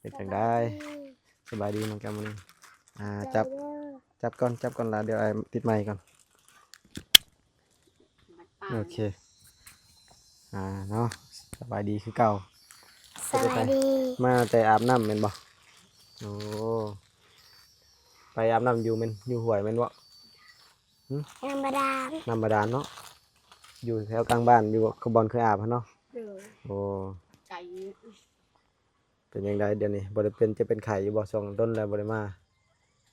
ເປັນຈັ່ງໃດ? ສະບາຍດີ ສະບາຍດີນ້ອງແກ້ວມະນີ. ອ່າ ຈັບ ຈັບກ່ອນ ຈັບກ່ອນລະ ດຽວອ້າຍຕິດໄມກ່ອນ. ໂອເຄ ອ່າ ເນາະ ສະບາຍດີຄືເກົ່າ. ສະບາຍດີ. ມາແຕ່ອາບນ້ຳແມ່ນບໍ່? ໂອ້ ໄປອາບນ້ຳຢູ່ແມ່ນ ຢູ່ຫ້ວຍແມ່ນບໍ່? ຫຶ? ນ້ຳບາດານ. ນ້ຳບາດານເນາະ ຢູ່ແຖວກາງບ້ານ ຢູ່ບ່ອນເຄີຍອາບຫັ້ນເນາະ? ໂດຍ. ໂອ້ ໄກ. ເປັນຈັ່ງໃດດຽວນີ້? ບໍ່ໄດ້ເປັນເຈັບເປັນໄຂ້ຢູ່ບໍ່? ຊ່ວງດົນແລ້ວບໍ່ໄດ້ມາ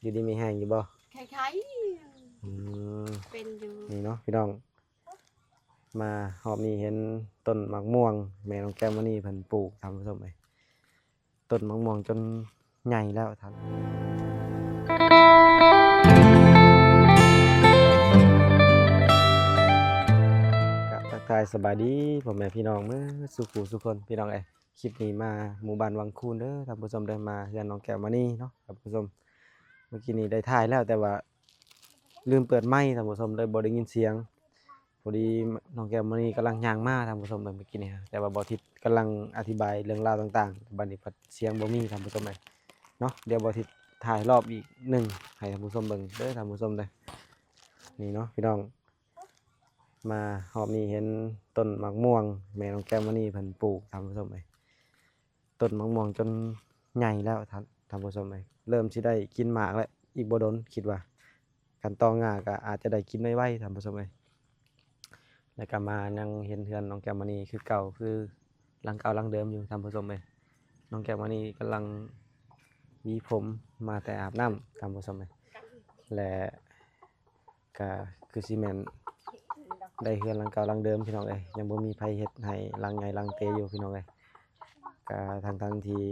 ຢູ່ດີມີແຮງຢູ່ບໍ່? ໄຂ້ໆ. ອືມ ເປັນຢູ່. ນີ້ເນາະພີ່ນ້ອງ ມາຮອບນີ້ເຫັນຕົ້ນໝາກມ່ວງ ແມ່ນ້ອງແກ້ວມະນີເພິ່ນປູກ ທ່ານຜູ້ຊົມເອີຍ. ຕົ້ນໝາກມ່ວງຈົນໃຫຍ່ແລ້ວທ່ານ. ກະທັກທາຍສະບາຍດີພໍ່ແມ່ພີ່ນ້ອງເໝິດສູ່ຜູ້ສູ່ຄົນ ພີ່ນ້ອງເອີຍ. ຄລິບນີ້ມາໝູ່ບ້ານວັງຄູນເດີທ່ານຜູ້ຊົມເດີ ມາເຮືອນນ້ອງແກ້ວມະນີເນາະທ່ານຜູ້ຊົມ. ເມື່ອກີ້ນີ້ໄດ້ຖ່າຍແລ້ວ ແຕ່ວ່າລືມເປີດໄມທ່ານຜູ້ຊົມ ເລີຍບໍ່ໄດ້ຍິນສຽງ. ພໍດີນ້ອງແກ້ວມະນີກຳລັງຍ່າງມາທ່ານຜູ້ຊົມເອີຍ ເມື່ອກີ້ນີ້ ແຕ່ວ່າບໍ່ທິດກຳລັງອະທິບາຍເລື່ອງລາວຕ່າງໆ ບາດນີ້ພັດສຽງບໍ່ມີທ່ານຜູ້ຊົມເອີຍເນາະ. ດຽວບໍ່ທິດຖ່າຍຮອບອີກໜຶ່ງໃຫ້ທ່ານຜູ້ຊົມເບິ່ງເດີທ່ານຜູ້ຊົມເດີ. ນີ້ເນາະພີ່ນ້ອງ ມາຮອບນີ້ເຫັນຕົ້ນໝາກມ່ວງ ແມ່ນ້ອງແກ້ວມະນີເພິ່ນປູກ ທ່ານຜູ້ຊົມເອີຍ. ຕົ້ນໝາກມ່ວງຈົນໃຫຍ່ແລ້ວທ່ານ ທ່ານຜູ້ຊົມເອີຍ. ເລີ່ມຊິໄດ້ກິນໝາກແລ້ວ ອີກບໍ່ດົນ ຄິດວ່າ ຄັນຕອງງ່າກໍອາດຈະໄດ້ກິນໄວໆ ທ່ານຜູ້ຊົມເອີຍ. ແລ້ວກໍມາຍັງເຫັນເຮືອນນ້ອງແກ້ວມະນີຄືເກົ່າ ຄືຫຼັງເກົ່າຫຼັງເດີມຢູ່ ທ່ານຜູ້ຊົມເອີຍ. ນ້ອງແກ້ວມະນີກຳລັງຫວີຜົມ ມາແຕ່ອາບນ້ຳ ທ່ານຜູ້ຊົມເອີຍ ແລະ ກະຄືຊິແມ່ນໄດ້ເຮືອນຫຼັງເກົ່າຫຼັງເດີມພີ່ນ້ອງເອີຍ. ຍັງບໍ່ມີໃຜເຮັດໃຫ້ຫຼັງໃຫຍ່ຫຼັງເຕຢູ່ພີ່ນ້ອງເອີຍ. ກະທັງໆທີ່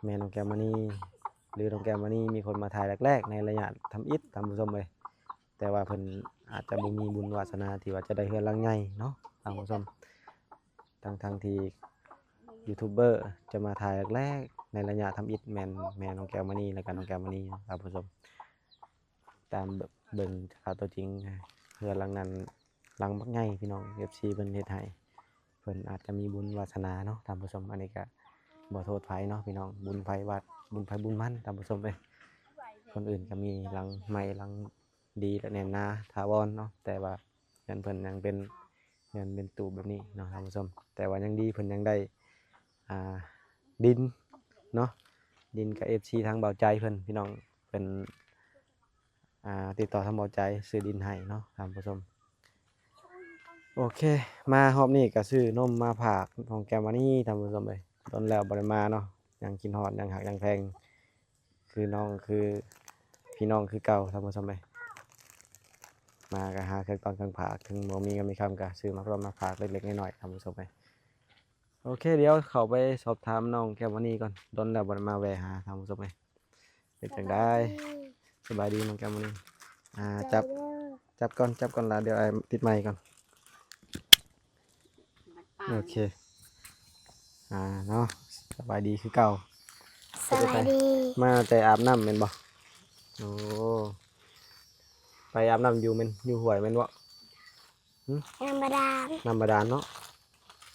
ແມ່ນ້ອງແກ້ວມະນີ ຫຼື ນ້ອງແກ້ວມະນີມີຄົນມາຖ່າຍແລກໆໃນໄລຍະທຳອິດ ທ່ານຜູ້ຊົມເອີຍ, ແຕ່ວ່າເພິ່ນອາດຈະບໍ່ມີບຸນວາສະໜາທີ່ວ່າຈະໄດ້ເຮືອນຫຼັງໃຫຍ່ເນາະ ທ່ານຜູ້ຊົມ. ທັງໆທີ່ຢູທູບເບີຈະມາຖ່າຍແລກໆໃນໄລຍະທຳອິດແມ່ນແມ່ນ້ອງແກ້ວມະນີ ແລະກະນ້ອງແກ້ວມະນີເນາະ ທ່ານຜູ້ຊົມ. ຕາມເບິ່ງຈາກຕົວຈິງ ເຮືອນຫຼັງນັ້ນຫຼັງບັກໃຫຍ່ພີ່ນ້ອງ ເອັຟຊີເພິ່ນເຮັດໃຫ້ ເພິ່ນອາດຈະມີບຸນວາສະໜາເນາະທ່ານຜູ້ຊົມ. ອັນນີ້ກະບໍ່ໂທດໃຜເນາະພີ່ນ້ອງ ບຸນໃຜວາດ ບຸນໃຜບຸນມັນທ່ານຜູ້ຊົມເອີຍ. ຄົນອື່ນກະມີຫຼັງໃໝ່ຫຼັງດີ ແລະ ແໜ້ນໜາຖາວອນເນາະ ແຕ່ວ່າເຮືອນເພິ່ນຍັງເປັນເຮືອນເປັນຕູບແບບນີ້ເນາະທ່ານຜູ້ຊົມ. ແຕ່ວ່າຍັງດີເພິ່ນຍັງໄດ້ ອ່າ ດິນເນາະ ດິນກັບເອັຟຊີທາງເບົາໃຈເພິ່ນ ພີ່ນ້ອງ ເພິ່ນ ອ່າ ຕິດຕໍ່ທາງເບົາໃຈຊື້ດິນໃຫ້ເນາະທ່ານຜູ້ຊົມ. ໂອເຄ ມາຮອບນີ້ກະຊື້ນົມມາຝາກນ້ອງແກ້ວມະນີ ທ່ານຜູ້ຊົມເອີຍ. ດົນແລ້ວບໍ່ໄດ້ມາເນາະ ຍັງຄິດຮອດ ຍັງຮັກຍັງແພງ ຄືນ້ອງ ຄືພີ່ນ້ອງຄືເກົ່າ ທ່ານຜູ້ຊົມເອີຍ. ມາກະຫາເຄື່ອງຕ້ອນເຄື່ອງຝາກ ເຖິງບໍ່ມີເງິນມີຄຳກະຊື້ມາຕ້ອນມາຝາກເລັກໆນ້ອຍໆ ທ່ານຜູ້ຊົມເອີຍ. ໂອເຄ ດຽວເຂົ້າໄປສອບຖາມນ້ອງແກ້ວມະນີກ່ອນ ດົນແລ້ວບໍ່ໄດ້ມາແວ່ຫາ ທ່ານຜູ້ຊົມເອີຍ. ເປັນຈັ່ງໃດ? ສະບາຍດີ ສະບາຍດີນ້ອງແກ້ວມະນີ. ອ່າ ຈັບ ຈັບກ່ອນ ຈັບກ່ອນລະ ດຽວອ້າຍຕິດໄມກ່ອນ. ໂອເຄ ອ່າ ເນາະ ສະບາຍດີຄືເກົ່າ. ສະບາຍດີ. ມາແຕ່ອາບນ້ຳແມ່ນບໍ່? ໂອ້ ໄປອາບນ້ຳຢູ່ແມ່ນ ຢູ່ຫ້ວຍແມ່ນບໍ່? ຫຶ? ນ້ຳບາດານ. ນ້ຳບາດານເນາະ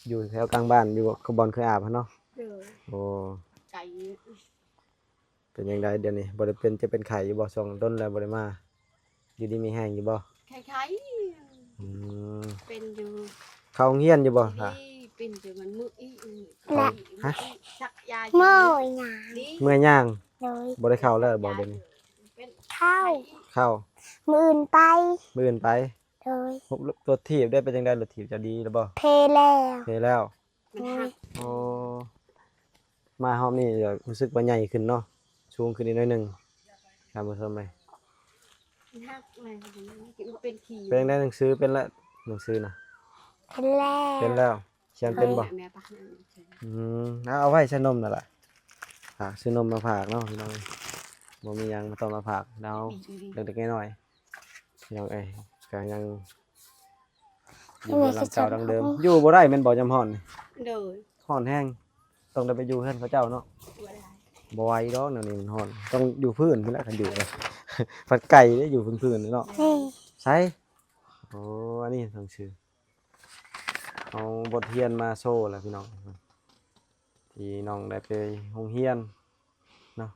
ຢູ່ແຖວກາງບ້ານ ຢູ່ບ່ອນເຄີຍອາບຫັ້ນເນາະ? ໂດຍ. ໂອ້ ໄກ. ເປັນຈັ່ງໃດດຽວນີ້? ບໍ່ໄດ້ເປັນເຈັບເປັນໄຂ້ຢູ່ບໍ່? ຊ່ວງດົນແລ້ວບໍ່ໄດ້ມາ ຢູ່ດີມີແຮງຢູ່ບໍ່? ໄຂ້ໆ. ອືມ ເປັນຢູ່. ເຂົ້າໂຮງຮຽນຢູ່ບໍ່? ນີ້ເປັນຢູ່ມັນມື້ອີກ. ຮະ? ສັກຢາ. ມື້ຫຍັງ? ເມື່ອຍຍ່າງ. ໂດຍ. ບໍ່ໄດ້ເຂົ້າແລ້ວບໍ່ດຽວນີ້? ເປັນ. ເຂົ້າ. ເຂົ້າ. ມື້ອື່ນໄປ. ມື້ອື່ນໄປ. ໂດຍ. ລົດຖີບເດ້ ເປັນຈັ່ງໃດ ລົດຖີບເຈົ້າດີແລ້ວບໍ່? ເພແລ້ວ. ເພແລ້ວ. ມັນຫັກ. ໂອ້ ມາຮອບນີ້ກະຮູ້ສຶກວ່າໃຫຍ່ຂຶ້ນເນາະ ສູງຂຶ້ນອີກໜ້ອຍໜຶ່ງ ທ່ານຜູ້ຊົມເອີຍ. ມັນຫັກແລ້ວ ເປັນຂີ້. ເປັນຈັ່ງໃດ ໜັງສືເປັນແລ້ວ? ໜັງສືນະ ເປັນແລ້ວ. ເປັນແລ້ວ. ຂຽນເປັນບໍ່? ແມ່ປະຫາ. ອືມ ເອົາ ເອົາໄວ້ໃສ່ນົມນັ້ນລະ. ຝາກຊື້ນົມມາຝາກເນາະພີ່ນ້ອງ. ບໍ່ມີຫຍັງ ບໍ່ຕ້ອງມາຝາກ ເຮົາເລັກໆນ້ອຍໆ ພີ່ນ້ອງເອີຍ. ກະຍັງຢູ່ເຮືອນຫຼັງເກົ່າຫຼັງເດີມ ຢູ່ບໍ່ໄດ້ແມ່ນບໍ່ ຍາມຮ້ອນນີ້? ໂດຍ. ຮ້ອນແຮງ ຕ້ອງໄດ້ໄປຢູ່ເຮືອນເຂົາເຈົ້າເນາະ. ບໍ່ໄດ້ ບໍ່ໄຫວດອກ ແນວນີ້ມັນຮ້ອນ ຕ້ອງຢູ່ພື້ນພຸ້ນແຫຼະ ຄັນຢູ່. ພັດໄກເດ້ ຢູ່ພື້ນໆເນາະ. ໃສ? ໂອ້ ອັນນີ້ໜັງສື ເອົາບົດຮຽນມາໂຊແລ້ວພີ່ນ້ອງ. ທີ່ນ້ອງໄດ້ໄປໂຮງຮຽນເນາະ.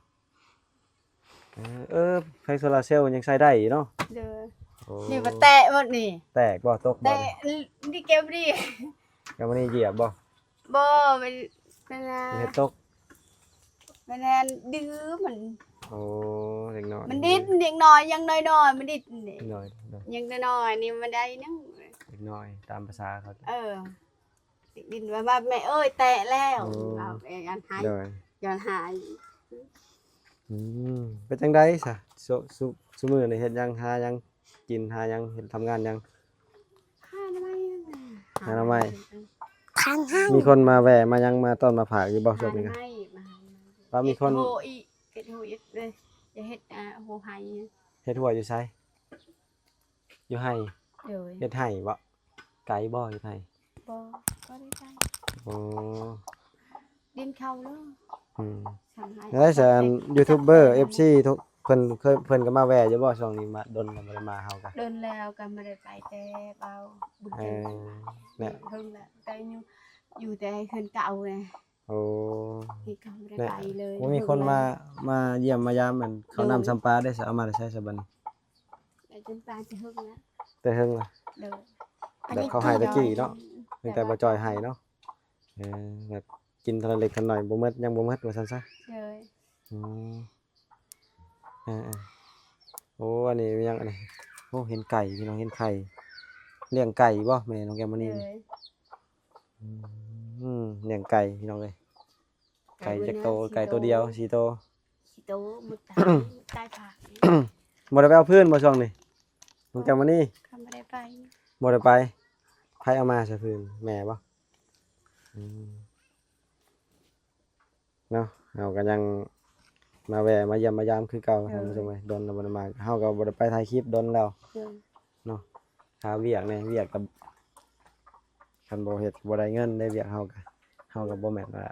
ເອີ ເອີ ໄຟໂຊລາເຊວຍັງໃຊ້ໄດ້ຢູ່ເນາະ. ໂດຍ. ໂອ້ ນີ້ມັນແຕະໝົດນີ້. ແຕກບໍ່? ຕົກບໍ່? ແຕະ ນີ້ແກ້ວນີ້. ແກ້ວນີ້ຢຽບບໍ່? ບໍ່ ມັນ ມັນ ມັນເຮັດຕົກ. ມັນແມ່ນດື້ມັນ. ໂອ້ ເດັກນ້ອຍ ມັນດິ້ນ ເດັກນ້ອຍຍັງນ້ອຍໆ ມັນດິ້ນນີ້. ເດັກນ້ອຍ ເດັກນ້ອຍ ຍັງນ້ອຍໆ ນີ້ມັນໄດ້ໜຶ່ງ ເດັກນ້ອຍຕາມພາສາເຂົາ. ເອີ ດິ້ນວ່າ ວ່າ ແມ່ເອີຍ ແຕະແລ້ວ. ໂອ້ ເວົ້າ ເອີ ຢ້ານຫາຍ. ໂດຍ. ຢ້ານຫາຍ. ອືມ ເປັນຈັ່ງໃດຊະ? ຊຸ ຊຸ ຊຸມື້ນີ້ເຮັດຫຍັງ ຫາຫຍັງກິນ ຫາຫຍັງເຮັດ ທຳງານຫຍັງ? ຫາໜໍ່ໄມ້. ຫາໜໍ່ໄມ້. ມີຄົນມາແວ່ມາຫຍັງມາຕ້ອນມາຝາກຢູ່ບໍ່ຊ່ວງນີ້? ຫາໜໍ່ໄມ້ ມາຫາໜໍ່ໄມ້. ວ່າມີຄົນ ເຮັດໂຮອີກ ເຮັດໂຮອີກເລີຍ ຈະເຮັດ ອ່າ ໂຮໄຮ່. ເຮັດຮົ້ວຢູ່ໃສ? ຢູ່ໄຮ່. ໂດຍ. ເຮັດໄຮ່ບໍ່? ໄກບໍ່ເຮັດໄຮ່? ບໍ່ ບໍ່ໄດ້ໄກ. ໂອ້ ດິນເຂົາເລີຍ. ອືມ ແລ້ວຊັ້ນ ຢູທູບເບີ ເອັຟຊີ ເພິ່ນເຄີຍ ເພິ່ນກໍມາແວ່ຢູ່ບໍ່ຊ່ວງນີ້? ມາດົນແລ້ວບໍ່ໄດ້ມາ ເຮົາກໍດົນແລ້ວ ກໍບໍ່ໄດ້ໄປແຕ່ເບົາບຸນ. ເອີ ແຫຼະ ເຖິງແລ້ວ ແຕ່ຢູ່ ຢູ່ແຕ່ເຮືອນເກົ່າແຫຼະ. ໂອ້ ທີ່ເຂົາບໍ່ໄດ້ໄປເລີຍ. ບໍ່ມີຄົນມາ ມາຢ້ຽມມາຢາມ ອັນເຂົ້ານ້ຳຊຳປາໄດ້ສະ ເອົາມາແຕ່ໃສສະບັດນີ້? ໄດ້ຈຳປາແຕ່ເຫິງແລ້ວ. ແຕ່ເຫິງລະ. ໂດຍ. ແບບເຂົາໃຫ້ຕະກີ້ເນາະ ແບບ ຕັ້ງແຕ່ບໍ່ຈ່ອຍໃຫ້ເນາະ. ເອີ ແບບກິນເທື່ອລະເລັກເທື່ອລະໜ້ອຍ ບໍ່ໝົດ ຍັງບໍ່ໝົດວ່າຊັ້ນຊະ. ໂດຍ. ອືມ. ເອີໆ ໂອ້ ອັນນີ້ແມ່ນຫຍັງອັນນີ້? ໂອ້ ເຫັນໄກ່ ພີ່ນ້ອງ ເຫັນໄຂ່ ລ້ຽງໄກ່ບໍ່ແມ່ນ້ອງແກ້ວມະນີ? ໂດຍ. ອືມ ລ້ຽງໄກ່ພີ່ນ້ອງເອີຍ. ໄກ່ຈັກໂຕ? ໄກ່ໂຕດຽວ ສີ່ໂຕ. ສີ່ໂຕ ໝົດຕາຍ ຕາຍພາກ. ບໍ່ໄດ້ໄປເອົາຟືນບໍ່ຊ່ວງນີ້ ນ້ອງແກ້ວມະນີ? ກໍບໍ່ໄດ້ໄປ. ບໍ່ໄດ້ໄປ. ໃຜເອົາມາຊະຟືນ? ແມ່ບໍ່? ອືມ. ເນາະ ເຮົາກໍຍັງມາແວ່ມາຢ້ຽມມາຢາມຄືເກົ່າ. ໂດຍ. ທ່ານຜູ້ຊົມເອີຍ ດົນແລ້ວບໍ່ໄດ້ມາ ເຮົາກໍບໍ່ໄດ້ໄປຖ່າຍຄລິບດົນແລ້ວ. ໂດຍ. ເນາະ ຫາວຽກແດ່ ວຽກກໍຄັນບໍ່ເຮັດບໍ່ໄດ້ເງິນເດ້. ວຽກເຮົາກໍ ເຮົາກໍບໍ່ແມ່ນວ່າ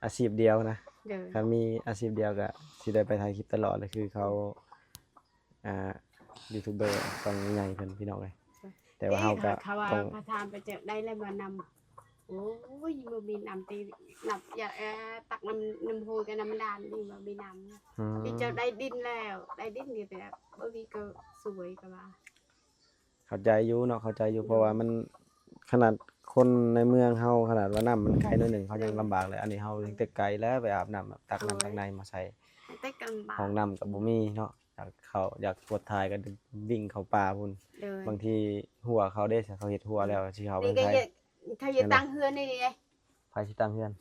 ອາຊີບດຽວນະ. ໂດຍ. ຄັນມີອາຊີບດຽວກໍຊິໄດ້ໄປຖ່າຍຄລິບຕະຫຼອດ ຄືເຂົາ ອ່າ ຢູທູບເບີຊ່ອງໃຫຍ່ເພິ່ນ ພີ່ນ້ອງເອີຍ. ແຕ່ວ່າເຮົາກໍຕ້ອງ ເຂົາວ່າ ເຂົາຖາມໄປຈາກໃດແລ້ວມານຳ. ໂອ້ຍ ບໍ່ມີນ້ຳຕິນ້ຳ ຢາກ ເອີ ຕັກນ້ຳ ນ້ຳຫ້ວຍກັບນ້ຳບາດານນີ້ ບໍ່ມີນ້ຳ. ອືມ. ມີເຈົ້າໄດ້ດິນແລ້ວ ໄດ້ດິນນີ້ແຕ່ບໍ່ມີກໍສວຍ ກໍວ່າ. ເຂົ້າໃຈຢູ່ເນາະ ເຂົ້າໃຈຢູ່. ໂດຍ. ເພາະວ່າມັນ ຂະໜາດຄົນໃນເມືອງເຮົາ ຂະໜາດວ່ານ້ຳມັນໄກໜ້ອຍໜຶ່ງ ເຮົາຍັງ ໂດຍ ລຳບາກເລີຍ. ອັນນີ້ເຮົາຍັງແຕ່ໄກແລ້ວໄປອາບນ້ຳ ຕັກນ້ຳ ໂດຍ ຕັກໃນມາໃສ່. ແຕ່ກໍລຳບາກ ຫ້ອງນ້ຳກໍບໍ່ມີເນາະ. ຢາກເຂົ້າ ຢາກປວດຖ່າຍກໍວິ່ງເຂົ້າປ່າພຸ້ນ. ໂດຍ. ບາງທີຮົ້ວເຂົາເດ້ ເຂົາເຮັດຮົ້ວແລ້ວ ອືມ ຊິເຂົ້າໄປໃສ? ນີ້ກໍຢາກ ເຂົາຢາກຕັ້ງເຮືອນນີ້ເດ້. ໃຜຊິຕັ້ງເຮືອນ?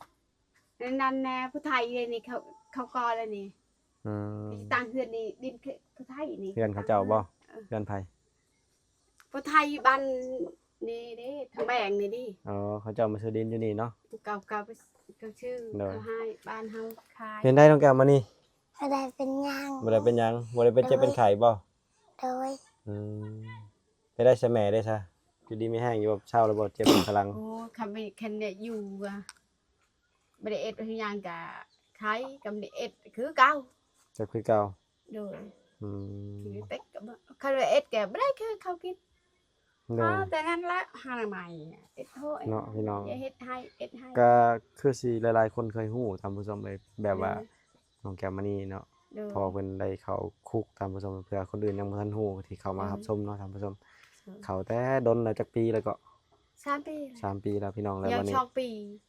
ນັ້ນນະ ຜູ້ໄທເດ້ນີ້ ເຂົາ ເຂົາກໍແລ້ວນີ້. ອືມ. ຊິຕັ້ງເຮືອນນີ້ ດິນຜູ້ໄທນີ້. ເຮືອນເຂົາເຈົ້າບໍ່? ເອີ. ເຮືອນໃຜ? ຜູ້ໄທບ້ານນີ້ເດ້ ທາງແບງນີ້ເດ້. ອໍ ເຂົາເຈົ້າມາຊື້ດິນຢູ່ນີ້ເນາະ. ເຂົາ ເຂົາ ເຂົາຊື້ ໂດຍ ເຂົາໃຫ້ບ້ານເຮົາຂາຍ. ເປັນໃດນ້ອງແກ້ວມະນີ? ບໍ່ໄດ້ເປັນຫຍັງ. ບໍ່ໄດ້ເປັນຫຍັງ. ບໍ່ໄດ້ເປັນເຈັບເປັນໄຂ້ບໍ່? ໂດຍ. ອືມ. ເປັນໃດຊະແມ່ເດ້ຊະ? ຢູ່ດີມີແຮງຢູ່ບໍ່? ເຊົາແລ້ວບໍ່? ເຈັບຂ້າງຫຼັງ. ໂອ້ ຄັນມີ ຄັນໄດ້ຢູ່ ບໍ່ໄດ້ເຮັດຫຍັງກະໄຄ ກໍບໍ່ໄດ້ເຮັດຄືເກົ່າ. ເຈັບຄືເກົ່າ. ໂດຍ. ອືມ. ເຮັດກໍບໍ່ ຄັນວ່າເຮັດກໍບໍ່ໄດ້ຄືເຂົາກິນ. ໂດຍ. ເອົາແຕ່ນັ້ນລະ ຫາໃໝ່ ເຮັດໂທດ ເນາະ ພີ່ນ້ອງ ເຮັດໃຫ້ ເຮັດໃຫ້. ກໍຄືຊິຫຼາຍໆຄົນເຄີຍຮູ້ ທ່ານຜູ້ຊົມເອີຍ ແບບວ່າ ໂດຍ ນ້ອງແກ້ວມະນີເນາະ. ໂດຍ. ພໍ່ເພິ່ນໄດ້ເຂົ້າຄຸກ ທ່ານຜູ້ຊົມ ເພື່ອຄົນອື່ນຍັງບໍ່ທັນຮູ້ທີ່ເຂົ້າມາ ໂດຍ ຮັບຊົມເນາະ ທ່ານຜູ້ຊົມ. ໂດຍ. ເຂົ້າແຕ່ດົນແລ້ວ ຈັກປີແລ້ວເກາະ? ສາມປີແລ້ວ. ສາມປີແລ້ວ ພີ່ນ້ອງ. ແລ້ວບັດນີ້ ຍັງສອງປີ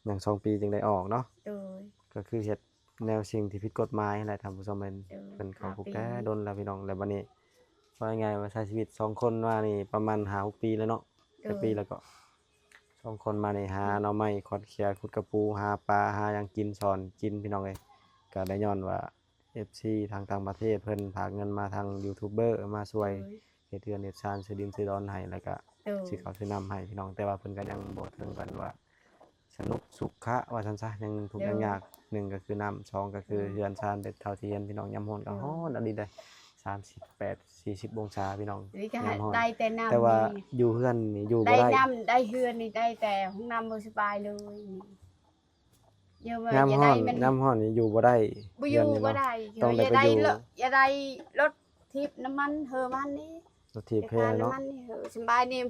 ຍັງສອງປີຈຶ່ງໄດ້ອອກເນາະ. ໂດຍ. ກໍຄືເຮັດແນວສິ່ງທີ່ຜິດກົດໝາຍຫັ້ນແຫຼະ ທ່ານຜູ້ຊົມ. ໂດຍ. ເພິ່ນເຂົ້າຄຸກແຕ່ດົນແລ້ວ ພີ່ນ້ອງ. ແລ້ວບັດນີ້ ເວົ້າງ່າຍໆວ່າໃຊ້ຊີວິດສອງຄົນມານີ້ປະມານຫ້າຫົກປີແລ້ວເນາະ. ໂດຍ. ຈັກປີແລ້ວເກາະ? ສອງຄົນມານີ້ຫາ ອືມ ໜໍ່ໄມ້ ຂອດເຂຍ ຂຸດກະປູ ຫາປາ ຫາຫຍັງກິນ ສອນກິນ ພີ່ນ້ອງເອີຍ. ກໍໄດ້ຍ້ອນວ່າ ເອັຟຊີ ທາງຕ່າງປະເທດເພິ່ນຝາກເງິນມາທາງຢູທູບເບີມາຊ່ວຍ ໂດຍ ເຮັດເຮືອນເຮັດຊານ ຊື້ດິນຊື້ດອນໃຫ້ ແລ້ວກະ ໂດຍ ຊື້ເຂົ້າຊື້ນ້ຳໃຫ້ ພີ່ນ້ອງ. ແຕ່ວ່າເພິ່ນກໍຍັງບໍ່ເຖິງກັນວ່າສະໜຸກສຸຂະວ່າຊັ້ນຊະ ຍັງທຸກ ໂດຍ ຍັງຍາກ. ໜຶ່ງກໍຄືນ້ຳ ສອງກໍຄື ໂດຍ ເຮືອນຊານ ແຕ່ເທົ່າທີ່ເຫັນ ພີ່ນ້ອງ ຍາມຮ້ອນກໍ ໂດຍ ຮ້ອນອີ່ຫຼີເດ້ ສາມສິບແປດ ສີ່ສິບອົງສາ ພີ່ນ້ອງ. ນີ້ກໍ ຍາມຮ້ອນ ໄດ້ແຕ່ນ້ຳ ແຕ່ວ່າ ນີ້ ຢູ່ເຮືອນນີ້ຢູ່ບໍ່ໄດ້ ໄດ້ນ້ຳໄດ້ເຮືອນນີ້ ໄດ້ແຕ່ຫ້ອງນ້ຳບໍ່ສະບາຍເລີຍ. ຍາມຮ້ອນ ຍາມຮ້ອນນີ້ຢູ່ບໍ່ໄດ້ ບໍ່ຢູ່ ເຮືອນນີ້ເນາະ ບໍ່ໄດ້ ຕ້ອງໄດ້ໄປຢູ່ ຢ່າໄດ້ລົດຖີບນ້ຳມັນເຮີມັນນີ້ ລົດຖີບເຮີເນາະ ນ້ຳມັນນີ້ເຮີສະບາຍນີ້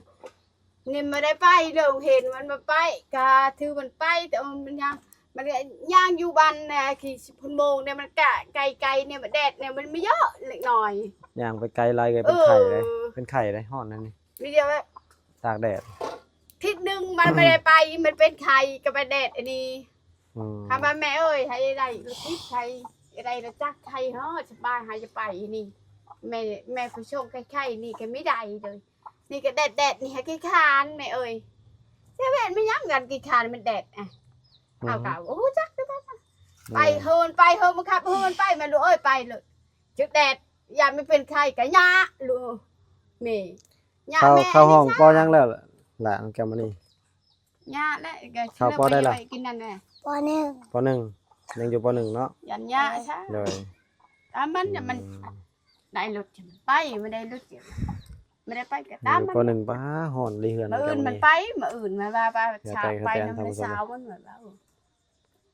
ນີ້ບໍ່ໄດ້ໄປໂຮງຮຽນ ມັນບໍ່ໄປ ກະຖືມັນໄປ ແຕ່ມັນຍັງ ມັນກໍຍ່າງຢູ່ບ້ານນະ ທີ່ສິບໂມງນີ້ ມັນກະໄກໆນີ້ ມັນແດດນີ້ ມັນບໍ່ເຍາະເລັກນ້ອຍ ຍ່າງໄປໄກຫຼາຍກໍເປັນໄຂ້ເດ້ ເອີ ເປັນໄຂ້ເດ້ ຮ້ອນນັ້ນນີ້ ມີແຕ່ວ່າຕາກແດດ ທິດໜຶ່ງມັນບໍ່ໄດ້ໄປ ມັນເປັນໄຂ້ ກໍໄປແດດອັນນີ້ ອືມ ຄຳວ່າ ແມ່ເອີຍ ໃຫ້ໄດ້ລົດຕິດ ໃຫ້ໄດ້ລົດຈັກ ໃຫ້ຮອດສະບາຍ ໃຫ້ຈະໄປນີ້ ແມ່ ແມ່ຜູ້ຊົງໄຂ້ໆນີ້ກໍມີໄດ້ເລີຍ ນີ້ກໍແດດໆນີ້ໃຫ້ຂີ້ຄ້ານແມ່ເອີຍ ແຕ່ແມ່ນແມ່ນຫຍັງກັນຂີ້ຄ້ານມັນແດດອະ ອືມ ເຮົາກໍບໍ່ຮູ້ຈັກຄືກັນ ແມ່ນ ໄປເຮີນ ໄປເຮີນ ບັງຄັບເຮີນໄປ ແມ່ລູກເອີຍ ໄປໂລດ ຖືກແດດ ຢ້ານມັນເປັນໄຂ້ກໍຍາລູກ ແມ່ ຍາ ເຂົ້າ ແມ່ ເຂົ້າຫ້ອງ ນີ້ ປໍ ຍັງແລ້ວລະ ນ້ອງແກ້ວມະນີ? ຍາແຫຼະ ກໍເຂົ້າປໍໃດລະ? ກິນນັ້ນແຫຼະ ປໍໜຶ່ງ ປໍໜຶ່ງ ຍັງຢູ່ປໍໜຶ່ງເນາະ ຢ້ານຍາຊະ ໂດຍ ຕາມມັນ ອືມ ມັນໄດ້ລົດໄປ ມັນໄດ້ລົດ ມັນໄດ້ໄປກໍຕາມມັນ ປໍໜຶ່ງ ປາ ຮ້ອນເລີຍເຮືອນ ມື້ອື່ນມັນໄປ ມື້ອື່ນມັນວ່າ ວ່າ ເຮືອນໄປ ສາວໄປນຳແມ່ສາວມັນ ເຮືອນໄປ ວ່າ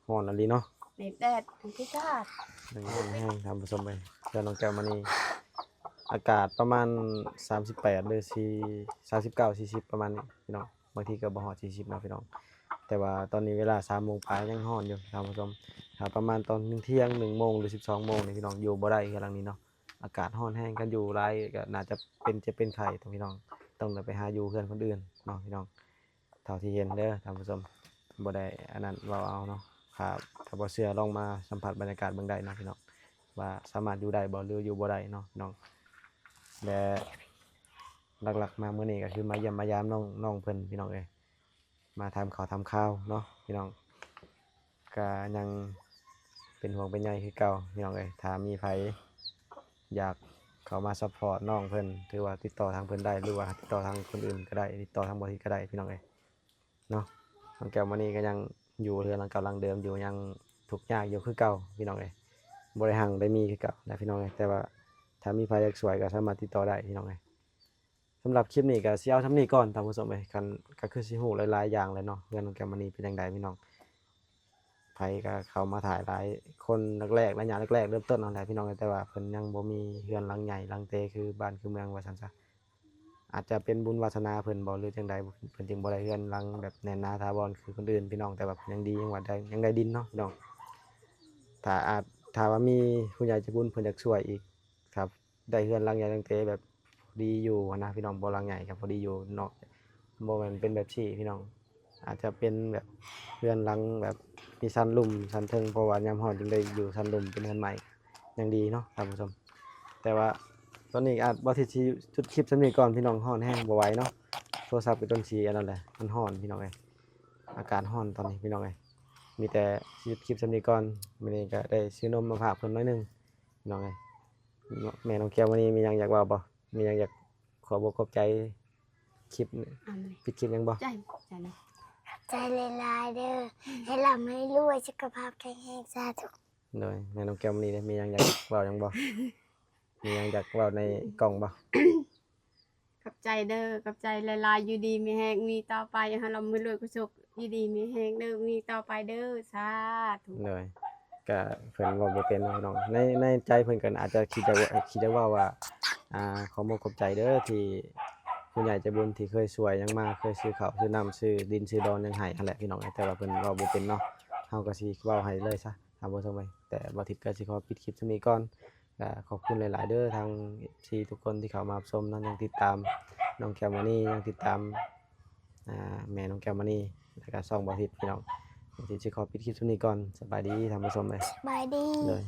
ຮ້ອນອີ່ຫຼີເນາະ ນີ້ແດດ ມັນຄືຊາດ ແດດຮ້ອນແຮງທ່ານຜູ້ຊົມເອີຍ ເຮືອນນ້ອງແກ້ວມະນີ ອາກາດປະມານສາມສິບແປດ ຫຼື ສີ່ ສາມສິບເກົ້າ ສີ່ສິບ ປະມານນີ້ພີ່ນ້ອງ ບາງທີກໍບໍ່ຮອດສີ່ສິບເນາະພີ່ນ້ອງ ແຕ່ວ່າຕອນນີ້ເວລາສາມໂມງປາຍຍັງຮ້ອນຢູ່ທ່ານຜູ້ຊົມ ຖ້າປະມານຕອນທ່ຽງ ໜຶ່ງໂມງ ຫຼື ສິບສອງໂມງນີ້ພີ່ນ້ອງ ຢູ່ບໍ່ໄດ້ເຮືອນຫຼັງນີ້ເນາະ ອາກາດຮ້ອນແຮງ ຄັນຢູ່ຫຼາຍກໍໜ້າຈະເປັນເຈັບເປັນໄຂ້ ຕ້ອງ ພີ່ນ້ອງ ຕ້ອງໄດ້ໄປຫາຢູ່ເຮືອນຄົນອື່ນເນາະພີ່ນ້ອງ. ເທົ່າທີ່ເຫັນເດີທ່ານຜູ້ຊົມ ບໍ່ໄດ້ອັນນັ້ນເວົ້າເອົາເນາະ ຖ້າ ຖ້າບໍ່ເຊື່ອລອງມາສຳຜັດບັນຍາກາດເບິ່ງໄດ້ເນາະພີ່ນ້ອງ ວ່າສາມາດຢູ່ໄດ້ບໍ່ ຫຼື ຢູ່ບໍ່ໄດ້ເນາະພີ່ນ້ອງ ແລະ ຫຼັກໆ ມາມື້ນີ້ກໍຄືມາຢ້ຽມມາຢາມນ້ອງ ນ້ອງເພິ່ນພີ່ນ້ອງເອີຍ ມາຖາມຂ່າວຖາມຄາວເນາະພີ່ນ້ອງ ກະຍັງເປັນຫ່ວງເປັນໃຍຄືເກົ່າພີ່ນ້ອງເອີຍ ຖ້າມີໃຜຢາກເຂົ້າມາຊັບພອດນ້ອງເພິ່ນ ຖືວ່າຕິດຕໍ່ທາງເພິ່ນໄດ້ ຫຼືວ່າຕິດຕໍ່ທາງຄົນອື່ນກໍໄດ້ ຕິດຕໍ່ທາງບໍ່ທິດກໍໄດ້ພີ່ນ້ອງເອີຍເນາະ ນ້ອງແກ້ວມະນີກໍຍັງຢູ່ເຮືອນຫຼັງເກົ່າຫຼັງເດີມຢູ່ ຍັງທຸກຍາກຢູ່ຄືເກົ່າພີ່ນ້ອງເອີຍ ບໍ່ໄດ້ຮັ່ງໄດ້ມີຄືເກົ່ານະພີ່ນ້ອງເອີຍ ແຕ່ວ່າຖ້າມີໃຜຢາກຊ່ວຍກໍສາມາດຕິດຕໍ່ໄດ້ພີ່ນ້ອງເອີຍ. ສຳລັບຄລິບນີ້ກໍຊິເອົາສ່ຳນີ້ກ່ອນທ່ານຜູ້ຊົມເອີຍ ຄັນ ກໍຄືຊິຮູ້ຫຼາຍໆຢ່າງແຫຼະເນາະ ເຮືອນຂອງແກ້ວມະນີເປັນຈັ່ງໃດພີ່ນ້ອງ ໃຜກໍເຂົ້າມາຖ່າຍຫຼາຍຄົນແລກໆ ໄລຍະແລກໆ ເລີ່ມຕົ້ນນັ້ນແຫຼະພີ່ນ້ອງ ແຕ່ວ່າເພິ່ນຍັງບໍ່ມີເຮືອນຫຼັງໃຫຍ່ຫຼັງເຕຄືບ້ານຄືເມືອງວ່າຊັ້ນຊະ ອາດຈະເປັນບຸນວາສະໜາເພິ່ນບໍ່ ຫຼືຈັ່ງໃດ ເພິ່ນຈຶ່ງບໍ່ໄດ້ເຮືອນຫຼັງແບບແໜ້ນໜາຖາວອນຄືຄົນອື່ນພີ່ນ້ອງ ແຕ່ວ່າເພິ່ນຍັງດີ ຍັງວ່າໄດ້ ຍັງໄດ້ດິນເນາະພີ່ນ້ອງ ຖ້າອາດ ຖ້າວ່າມີຜູ້ໃຫຍ່ໃຈບຸນເພິ່ນຢາກຊ່ວຍອີກ ຖ້າ ໄດ້ເຮືອນຫຼັງໃຫຍ່ຕັ້ງແຕ່ແບບພໍດີຢູ່ຫັ້ນນະພີ່ນ້ອງ ບໍ່ຫຼັງໃຫຍ່ກໍພໍດີຢູ່ເນາະ ບໍ່ແມ່ນເປັນແບບຊີ້ພີ່ນ້ອງ ອາດຈະເປັນແບບເຮືອນຫຼັງແບບມີຊັ້ນລຸ່ມຊັ້ນເທິງ ເພາະວ່າຍາມຮ້ອນຈຶ່ງໄດ້ຢູ່ຊັ້ນລຸ່ມ ເປັນເຮືອນໄມ້ ຍັງດີເນາະທ່ານຜູ້ຊົມ ແຕ່ວ່າຕອນນີ້ອາດ ບ່າວທິດຊິຢຸດຄລິບສ່ຳນີ້ກ່ອນພີ່ນ້ອງ ຮ້ອນແຮງບໍ່ໄຫວເນາະ ໂທລະສັບກໍຈົນຊິອັນນັ້ນແຫຼະ ມັນຮ້ອນພີ່ນ້ອງເອີຍ ອາກາດຮ້ອນຕອນນີ້ພີ່ນ້ອງເອີຍ ມີແຕ່ຊິຢຸດຄລິບສ່ຳນີ້ກ່ອນ ມື້ນີ້ກໍໄດ້ຊື້ນົມມາຝາກເພິ່ນໜ້ອຍໜຶ່ງ ນ້ອງເອີຍ ແມ່ນ້ອງແກ້ວ ມື້ນີ້ມີຫຍັງຢາກເວົ້າບໍ່? ມີຫຍັງຢາກຂອບອົກຂອບໃຈຄລິບນີ້? ອາ ປິດຄລິບຫຍັງບໍ່? ໃຈ ໃຈນະ ຂອບໃຈຫຼາຍໆເດີ ໃຫ້ລ່ຳໃຫ້ລວຍ ສຸຂະພາບແຂງແຮງ ສາທຸ. ໂດຍ ແມ່ນ້ອງແກ້ວ ມື້ນີ້ເດ້ ມີຫຍັງຢາກເວົ້າຫຍັງບໍ່? ມີຫຍັງຢາກເວົ້າໃນກ້ອງບໍ່? ຂອບໃຈເດີ ຂອບໃຈຫຼາຍໆ ຢູ່ດີມີແຮງ ມີຕໍ່ໄປ ໃຫ້ລ່ຳໃຫ້ລວຍ ກະໂຊກ ຢູ່ດີມີແຮງເດີ ມີຕໍ່ໄປເດີ ສາທຸ. ໂດຍ ກະເພິ່ນເວົ້າບໍ່ເປັນເນາະພີ່ນ້ອງ ໃນ ໃນໃຈເພິ່ນກໍອາດຈະຄິດຈະ ຄິດຈະເວົ້າວ່າ ອ່າ ຂໍມຸກຂອບໃຈເດີ ທີ່ຜູ້ໃຫຍ່ໃຈບຸນທີ່ເຄີຍຊ່ວຍຫຍັງມາ ເຄີຍຊື້ເຂົ້າຊື້ນ້ຳ ຊື້ດິນຊື້ດອນຫຍັງໃຫ້ຫັ້ນແຫຼະພີ່ນ້ອງ ແຕ່ວ່າເພິ່ນເວົ້າບໍ່ເປັນເນາະ ເຮົາກໍຊິເວົ້າໃຫ້ເລີຍຊະ ທ່ານຜູ້ຊົມເອີຍ ແຕ່ບ່າວທິດກໍຊິຂໍປິດຄລິບສ່ຳນີ້ກ່ອນ ກໍຂອບຄຸນຫຼາຍໆເດີ ທາງເອັຟຊີທຸກຄົນທີ່ເຂົ້າມາຮັບຊົມເນາະ ຍັງຕິດຕາມນ້ອງແກ້ວມະນີ ຍັງຕິດຕາມ ອ່າ ແມ່ນ້ອງແກ້ວມະນີ ແລ້ວກໍຊ່ອງບ່າວທິດພີ່ນ້ອງ ບ່າວທິດຊິຂໍປິດຄລິບສ່ຳນີ້ກ່ອນ ສະບາຍດີທ່ານຜູ້ຊົມເອີຍ ສະບາຍດີ ໂດຍ.